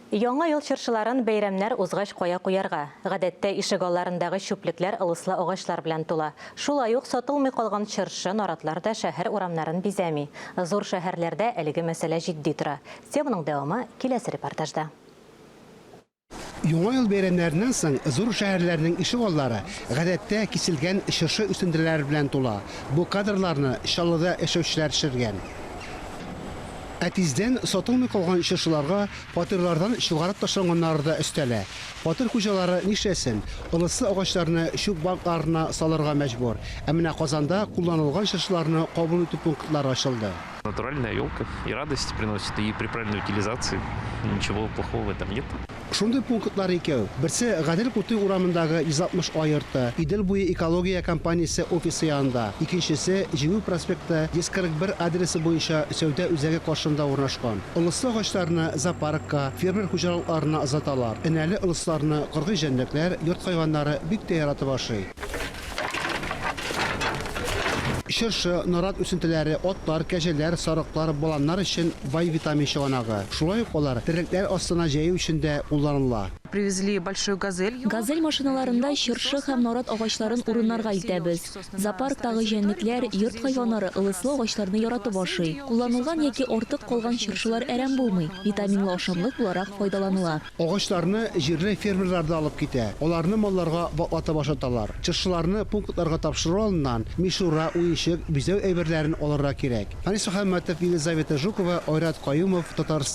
Яңа ел чыршыларын бәйрәмнәр узгач кая куярга? Гадәттә, ишегалларындагы чүплекләр ылыслы агачлар белән тула. Шулай ук сатылмый калган чыршы, наратлар да шәһәр урамнарын бизәми. Зур шәһәрләрдә әлеге мәсьәлә җитди тора. Теманың дәвамы киләсе репортажда. Яңа ел бәйрәмнәреннән соң зур шәһәрләрнең ишегаллары, гадәттә, киселгән чыршы үсентеләре белән тула. Бу кадрларны Чаллыда яшәүчеләр төшергән. Ә тиздән сатылмый калган чыршыларга фатирлардан чыгарып ташланганнары да өстәлә. Фатир хуҗалары нишләсен, ылыслы агачларны чүп бакларына салырга мәҗбүр. Ә менә Казанда кулланылган чыршыларны кабул итү пунктлары ачылды. Натуральная елка и радость приносит, и при правильной утилизации ничего плохого в этом нет. Шундый пунктлар икәү. Берсе Гадел Кутуй урамындагы 160 А йорты, Идел буе экология компаниясе офисы янында, икенчесе Җиңү проспекты 141 адресы буенча сәүдә үзәге каршында урнашкан. Ылыслы агачларны зоопаркка, фермер хуҗалыкларына озаталар. Энәле ылысларны кыргый җәнлекләр, йорт хайваннары бик тә яратып ашый. Чыршы, нарат үсентеләре, атлар, кәҗәләр, сарыклар, баланнар өчен бай витамин чыганагы. Шулай ук алар терлекләр астына җәю өчен дә кулланыла. Привезли большой газель. Газель машиналарында чыршы һәм нарат агачларын урыннарга илтәбез. Зоопарктагы җәнлекләр, йорт хайваннары ылыслы агачларны яратып ашый. Кулланылган яки артык калган чыршылар әрәм булмый, витаминлы ашамлык буларак файдаланыла. Агачларны җирле фермерлар да алып китә. Аларны малларга ваклатып ашаталар. Чыршыларны пунктларга тапшыру алдыннан мишура, уенчык, бизәү әйберләрен алырга кирәк. Фәнис Мөхәммәтов, Елизавета Жукова, Айрат Каюмов, Татарстан.